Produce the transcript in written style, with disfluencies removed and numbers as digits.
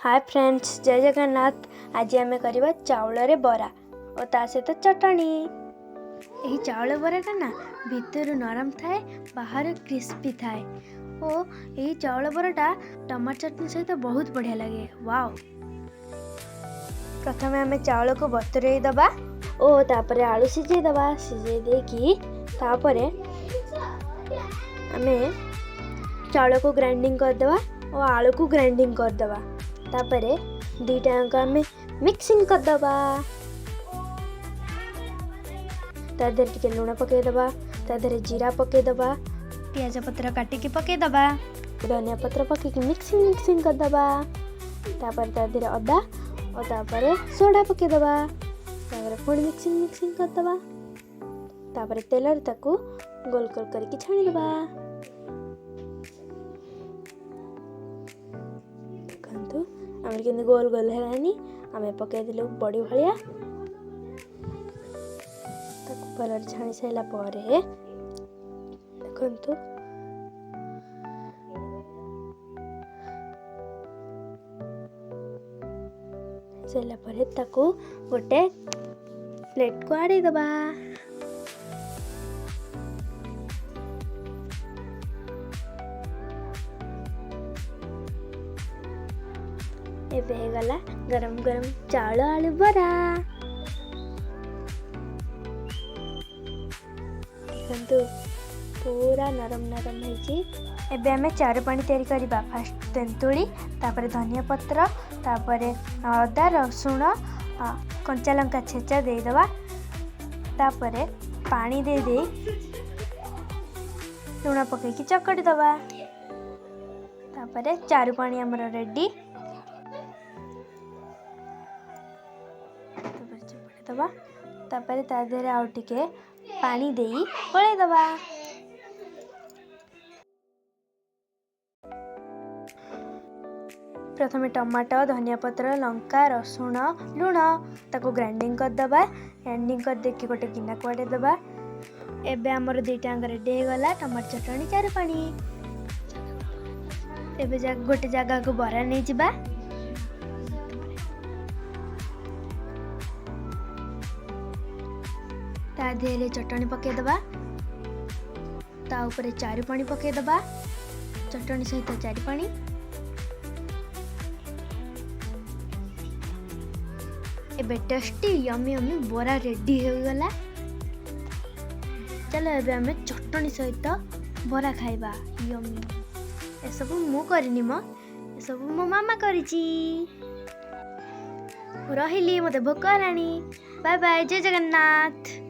ହାଏ friends, ଜୟ ଜଗନ୍ନାଥ। ଆଜି ଆମେ କରିବା ଚାଉଳରେ ବରା ଓ ତା ସହିତ ଚଟଣି। ଏହି ଚାଉଳ ବରାଟା ନା ଭିତରୁ ନରମ ଥାଏ, ବାହାରୁ କ୍ରିସ୍ପି ଥାଏ ଓ ଏହି ଚାଉଳ ବରାଟା ଟମାଟୋ ଚଟଣି ସହିତ ବହୁତ ବଢ଼ିଆ ଲାଗେ। ୱାଓ! ପ୍ରଥମେ ଆମେ ଚାଉଳକୁ ବତୁରେଇ ଦେବା ଓ ତାପରେ ଆଳୁ ସିଝେଇ ଦେବା। ସିଝେଇ ଦେଇକି ତାପରେ ଆମେ ଚାଉଳକୁ ଗ୍ରାଇଣ୍ଡିଙ୍ଗ କରିଦେବା ଓ ଆଳୁକୁ ଗ୍ରାଇଣ୍ଡିଙ୍ଗ କରିଦେବା। ତାପରେ ଦୁଇଟା ଯାକ ଆମେ ମିକ୍ସିଂ କରିଦେବା। ତା ଦେହରେ ଟିକେ ଲୁଣ ପକାଇଦେବା, ତା ଦେହରେ ଜିରା ପକାଇଦେବା, ପିଆଜ ପତ୍ର କାଟିକି ପକାଇଦେବା, ଧନିଆ ପତ୍ର ପକାଇକି ମିକ୍ସିଂ ମିକ୍ସିଂ କରିଦେବା। ତାପରେ ତା ଦେହରେ ଅଦା ଓ ତାପରେ ସୋଡ଼ା ପକାଇଦେବା। ତାପରେ ପୁଣି ମିକ୍ସିଂ ମିକ୍ସିଂ କରିଦେବା। ତାପରେ ତେଲରେ ତାକୁ ଗୋଲ ଗୋଲ କରିକି ଛାଣିଦେବା। ଦେଖନ୍ତୁ, ଆମର କେମିତି ଗୋଲ ଗୋଲ ହେଲାନି। ଆମେ ପକାଇଦେଲୁ ବଡ଼ି ଭଳିଆ। ତାକୁ ଭଲରେ ଛାଣି ସାରିଲା ପରେ ଦେଖନ୍ତୁ, ସାରିଲା ପରେ ତାକୁ ଗୋଟେ ପ୍ଲେଟ୍କୁ ଆଡ଼େଇ ଦେବା। ଏବେ ହେଇଗଲା ଗରମ ଗରମ ଚାଉଳ ଆଳୁ ବରା। ଦେଖନ୍ତୁ, ପୁରା ନରମ ନରମ ହେଇଛି। ଏବେ ଆମେ ଚାରୁ ପାଣି ତିଆରି କରିବା। ଫାଷ୍ଟ ତେନ୍ତୁଳି, ତାପରେ ଧନିଆ ପତ୍ର, ତାପରେ ଅଦା, ରସୁଣ, କଞ୍ଚା ଲଙ୍କା ଛେଚା ଦେଇଦେବା। ତାପରେ ପାଣି ଦେଇ ଦେଇ ଲୁଣ ପକାଇକି ଚକଟି ଦେବା। ତାପରେ ଚାରୁ ପାଣି ଆମର ରେଡ଼ି। ତାପରେ ଚକଟି ଦେବା। ତାପରେ ତା ଦେହରେ ଆଉ ଟିକେ ପାଣି ଦେଇ ଗୋଳେଇ ଦେବା। ପ୍ରଥମେ ଟମାଟୋ, ଧନିଆ ପତ୍ର, ଲଙ୍କା, ରସୁଣ, ଲୁଣ ତାକୁ ଗ୍ରାଇଣ୍ଡିଙ୍ଗ କରିଦେବା। ଗ୍ରାଇଣ୍ଡିଙ୍ଗ କରିଦେଇକି ଗୋଟେ ଗିନାକୁ ଆଡ଼େଇ ଦେବା। ଏବେ ଆମର ଦୁଇଟା ଯାକ ରେଡ଼ି ହେଇଗଲା, ଟମାଟୋ ଚଟଣି, ଚାରୁ ପାଣି। ଏବେ ଗୋଟେ ଜାଗାକୁ ବରା ନେଇଯିବା। ତା ଦେହରେ ଚଟଣି ପକାଇଦେବା, ତା ଉପରେ ଚାରୁ ପାଣି ପକାଇଦେବା। ଚଟଣି ସହିତ ଚାରୁ ପାଣି। ଏବେ ଟେଷ୍ଟି ୟମି ୟମି ବରା ରେଡ଼ି ହୋଇଗଲା। ଚାଲ, ଏବେ ଆମେ ଚଟଣି ସହିତ ବରା ଖାଇବା। ୟମି! ଏସବୁ ମୁଁ କରିନି ମ, ଏସବୁ ମୋ ମାମା କରିଛି। ମୁଁ ରହିଲି, ମୋତେ ଭୋକ ହେଲାଣି। ବାଏ ବାଏ, ଜୟ ଜଗନ୍ନାଥ।